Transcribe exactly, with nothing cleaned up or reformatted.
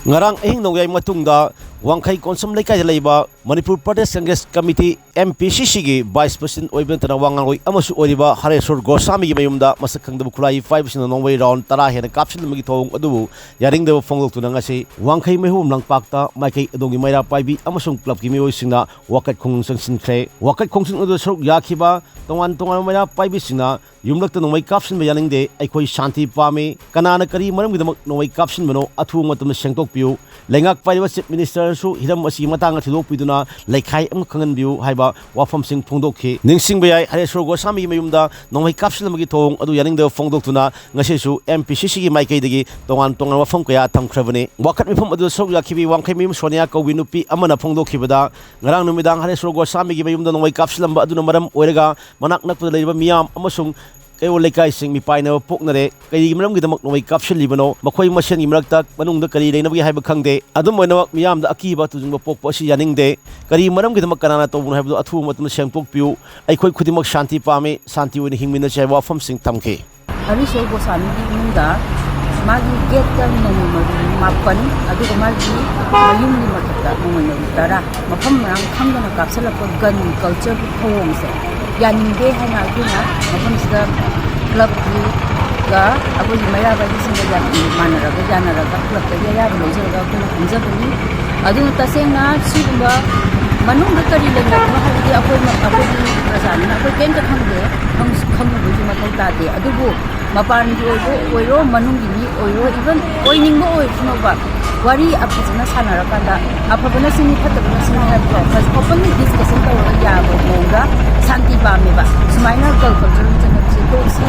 ꯉꯔꯥꯡ ꯑꯍꯤꯡ ꯅꯣꯡꯌꯥꯏ ꯃꯇꯨꯡꯗ ꯋꯥꯡꯈꯩ ꯀꯣꯟꯁꯝ ꯂꯩꯀꯥꯏꯗ ꯂꯩꯕ Manipur Pradesh Congress committee, M P ꯁꯤ ꯁꯤꯒꯤ ꯚꯥꯏꯁ ꯄ꯭ꯔꯁꯤꯗꯦꯟꯠ ꯑꯣꯏꯕ ꯅꯠꯇꯅ ꯋꯥ ꯉꯥꯡꯂꯣꯏ ꯑꯃꯁꯨ ꯑꯣꯏꯔꯤꯕ ꯍꯔꯦꯁꯣꯔ ꯒꯣꯁꯥꯃꯤꯒꯤ ꯃꯌꯨꯝꯗ ꯃꯁꯛ ꯈꯪꯗꯕ ꯈꯨꯠꯂꯥꯏ ꯄꯥꯏꯕꯁꯤꯡꯅ ꯅꯣꯡꯃꯩ ꯔꯥꯎꯟ ꯇꯔꯥ ꯍꯦꯟꯅ ꯀꯥꯞꯁꯤꯜꯂꯝꯕꯒꯤ ꯊꯧꯑꯣꯡ ꯑꯗꯨꯕꯨ ꯌꯥꯅꯤꯡꯗꯕ ꯐꯣꯡꯗꯣꯛꯇꯨꯅ ꯉꯁꯤ ꯋꯥꯡꯈꯩ ꯃꯩꯍꯧ ꯂꯝꯄꯥꯛꯇ ꯃꯥꯏꯀꯩ ꯑꯗꯣꯝꯒꯤ ꯃꯩꯔꯥ ꯄꯥꯏꯕꯤ ꯑꯃꯁꯨꯡ ꯀ꯭ꯂꯕꯀꯤ ꯃꯤꯑꯣꯏꯁꯤꯡꯅ ꯋꯥꯀꯠ ꯈꯣꯡꯖꯪ ꯆꯪꯁꯤꯟꯈ꯭ꯔꯦ꯫ ꯋꯥꯀꯠ ꯈꯣꯡꯖꯪ ꯑꯗꯨꯗ ꯁꯔꯨꯛ ꯌꯥꯈꯤꯕ ꯇꯣꯉꯥꯟ ꯇꯣꯉꯥꯟꯕ ꯃꯩꯔꯥ ꯄꯥꯏꯕꯤꯁꯤꯡꯅ ꯌꯨꯝꯂꯛꯇ ꯅꯣꯡꯃꯩ ꯀꯥꯞꯁꯤꯟꯕ ꯌꯥꯅꯤꯡꯗꯦ, ꯑꯩꯈꯣꯏ ꯁꯥꯟꯇꯤ ꯄꯥꯝꯃꯤ, ꯀꯅꯥꯅ ꯀꯔꯤ ꯃꯔꯝꯒꯤꯗꯃꯛ ꯅꯣꯡꯃꯩ ꯀꯥꯞꯁꯤꯟꯕꯅꯣ ꯑꯊꯨꯕ ꯃꯇꯝꯗ ꯁꯦꯡꯗꯣꯛꯄꯤꯌꯨ, ꯂꯩꯉꯥꯛ ꯄꯥꯏꯔꯤꯕ ꯆꯤꯐ ꯃꯤꯅꯤꯁꯇꯔꯁꯨ ꯍꯤꯔꯝ ꯑꯁꯤꯒꯤ ꯃꯇꯥꯡꯗ ꯊꯤꯗꯣꯛꯄꯤꯗꯨꯅ ꯂꯩꯈꯥꯏ ꯑꯃ ꯈꯪꯍꯟꯕꯤꯌꯨ ꯍꯥꯏꯕ ꯋꯥꯐꯝꯁꯤꯡ ꯐꯣꯡꯗꯣꯛꯈꯤ꯫ ꯅꯤꯡꯁꯤꯡꯕ ꯌꯥꯏ, ꯍꯔꯦꯁꯣꯔ ꯒꯣꯁꯥꯃꯤꯒꯤ ꯃꯌꯨꯝꯗ ꯅꯣꯡꯃꯩ ꯀꯥꯞꯁꯤꯜꯂꯝꯕꯒꯤ ꯊꯧꯑꯣꯡ ꯑꯗꯨ ꯌꯥꯅꯤꯡꯗꯕ ꯐꯣꯡꯗꯣꯛꯇꯨꯅ ꯉꯁꯤꯁꯨ ꯑꯦꯝ ꯄꯤ ꯁꯤ ꯁꯤꯒꯤ ꯃꯥꯏꯀꯩꯗꯒꯤ ꯇꯣꯉꯥꯟ ꯇꯣꯉꯥꯟꯕ ꯋꯥꯐꯝ ꯀꯌꯥ ꯊꯝꯈ꯭ꯔꯕꯅꯤ꯫ ꯋꯥꯀꯠ ꯃꯤꯐꯝ ꯑꯗꯨꯗ ꯁꯔꯨꯛ ꯌꯥꯈꯤꯕꯤ ꯋꯥꯡꯈꯩ ꯃꯌꯨꯝ ꯁꯣꯅꯤꯌꯥ ꯀꯧꯕꯤ ꯅꯨꯄꯤ ꯑꯃꯅ ꯐꯣꯡꯗꯣꯛꯈꯤꯕꯗ, ꯉꯔꯥꯡ ꯅꯨꯃꯤꯗꯥꯡ ꯍꯔꯦꯁꯣꯔ ꯒꯣꯁꯥꯃꯤꯒꯤ ꯃꯌꯨꯝꯗ ꯅꯣꯡꯃꯩ ꯀꯥꯞꯁꯤꯜꯂꯝꯕ ꯑꯗꯨꯅ ꯃꯔꯝ ꯑꯣꯏꯔꯒ ꯃꯅꯥꯛ ꯅꯛꯄꯗ ꯂꯩꯔꯤꯕ ꯃꯤꯌꯥꯝ ꯑꯃꯁꯨꯡ ꯀꯩꯔꯣꯜ ꯂꯩꯀꯥꯏꯁꯤꯡ ꯃꯤꯄꯥꯏꯅꯕ ꯄꯣꯛꯅꯔꯦ꯫ ꯀꯔꯤꯒꯤ ꯃꯔꯝꯒꯤꯗꯃꯛ ꯅꯣꯡꯃꯩ ꯀꯥꯞꯁꯤꯜꯂꯤꯕꯅꯣ? ꯃꯈꯣꯏ ꯃꯁꯦꯟꯒꯤ ꯃꯔꯛꯇ ꯃꯅꯨꯡꯗ ꯀꯔꯤ ꯂꯩꯅꯕꯒꯦ ꯍꯥꯏꯕ ꯈꯪꯗꯦ꯫ ꯑꯗꯨꯝ ꯑꯣꯏꯅꯃꯛ, ꯃꯤꯌꯥꯝꯗ ꯑꯀꯤꯕ ꯇꯨꯖꯨꯡꯕ ꯄꯣꯛꯄ ꯑꯁꯤ ꯌꯥꯅꯤꯡꯗꯦ꯫ ꯀꯔꯤ ꯃꯔꯝꯒꯤꯗꯃꯛ, ꯀꯅꯥꯅ ꯇꯧꯕꯅꯣ ꯍꯥꯏꯕꯗꯨ ꯑꯊꯨꯕ ꯃꯇꯝꯗ ꯁꯦꯡꯗꯣꯛꯄꯤꯌꯨ꯫ ꯑꯩꯈꯣꯏ ꯈꯨꯗꯤꯡꯃꯛ ꯁꯥꯟꯇꯤ ꯄꯥꯝꯃꯤ, ꯁꯥꯟꯇꯤ ꯑꯣꯏꯅ ꯍꯤꯡꯃꯤꯟꯅꯁꯤ ꯍꯥꯏꯕ ꯋꯥꯐꯝꯁꯤꯡ ꯊꯝꯈꯤ꯫ ꯍꯔꯤꯁꯣꯔ ꯒꯣꯁꯥꯃꯤꯒꯤ ꯏꯃꯨꯡꯗ ꯃꯥꯒꯤ ꯒꯦꯠꯇ ꯅꯣꯡꯃꯩ ꯃꯔꯨ ꯃꯥꯄꯟ, ꯑꯗꯨꯒ ꯃꯥꯒꯤ ꯃꯌꯨꯝꯒꯤ ꯃꯊꯛꯇ ꯅꯣꯡꯃꯩ ꯃꯔꯨ ꯇꯔꯥ, ꯃꯐꯝ ꯃꯔꯥꯡ ꯈꯪꯗꯅ ꯀꯥꯞꯁꯤꯜꯂꯛꯄ ꯒꯟ ꯀꯜꯆꯔꯒꯤ ꯊꯧꯑꯣꯡꯁꯦ ꯌꯥꯅꯤꯡꯗꯦ ꯍꯥꯏꯅ ꯑꯩꯈꯣꯏꯅ ꯃꯐꯝꯁꯤꯗ ꯀ꯭ꯂꯕꯀꯤꯒ ꯑꯩꯈꯣꯏꯒꯤ ꯃꯩꯔꯥ ꯄꯥꯏꯕꯤꯁꯤꯡꯒ ꯌꯥ-, ꯃꯥꯟꯅꯔꯒ, ꯌꯥꯅꯔꯒ, ꯀ꯭ꯂꯕꯇꯒꯤ ꯑꯌꯥꯕ ꯂꯧꯖꯔꯒ ꯑꯩꯈꯣꯏꯅ ꯈꯪꯖꯕꯅꯤ꯫ ꯑꯗꯨꯅ ꯇꯁꯦꯡꯅ ꯁꯤꯒꯨꯝꯕ ꯃꯅꯨꯡꯗ ꯀꯔꯤ ꯂꯩꯅꯕꯅꯣ ꯍꯥꯏꯕꯗꯤ ꯑꯩꯈꯣꯏ, ꯑꯩꯈꯣꯏꯒꯤ ꯄ꯭ꯔꯖꯥꯅꯤꯅ ꯑꯩꯈꯣꯏ ꯀꯩꯝꯇ ꯈꯪꯗꯦ, ꯈꯪ-, ꯈꯪꯉꯨꯕꯒꯤꯁꯨ ꯃꯊꯧ ꯇꯥꯗꯦ꯫ ꯑꯗꯨꯕꯨ ꯃꯄꯥꯟꯒꯤ ꯑꯣꯏꯕ ꯑꯣꯏꯔꯣ, ꯃꯅꯨꯡꯒꯤ ꯃꯤ ꯑꯣꯏꯔꯣ, even ꯑꯣꯏꯅꯤꯡꯕ ꯑꯣꯏꯔꯁꯅꯨꯕ, ꯋꯥꯔꯤ ꯐꯖꯅ ꯁꯥꯟꯅꯔꯀꯥꯟꯗ ꯑꯐꯕꯅ ꯁꯤꯅꯤ, ꯐꯠꯇꯕꯅ ꯁꯤꯅꯤ ꯍꯥꯏꯕꯗꯣ ꯐꯖ-, openly discussion ꯇꯧꯔꯒ ꯌꯥꯕ ꯃꯑꯣꯡꯗ ꯁꯥꯟꯇꯤ ꯄꯥꯝꯃꯦꯕ꯫ ꯁꯨꯃꯥꯏꯅ ꯒꯟ ꯀꯜꯆꯔꯒꯤ ꯆꯠꯅꯕꯤꯁꯦ ꯇꯣꯛꯁꯤ꯫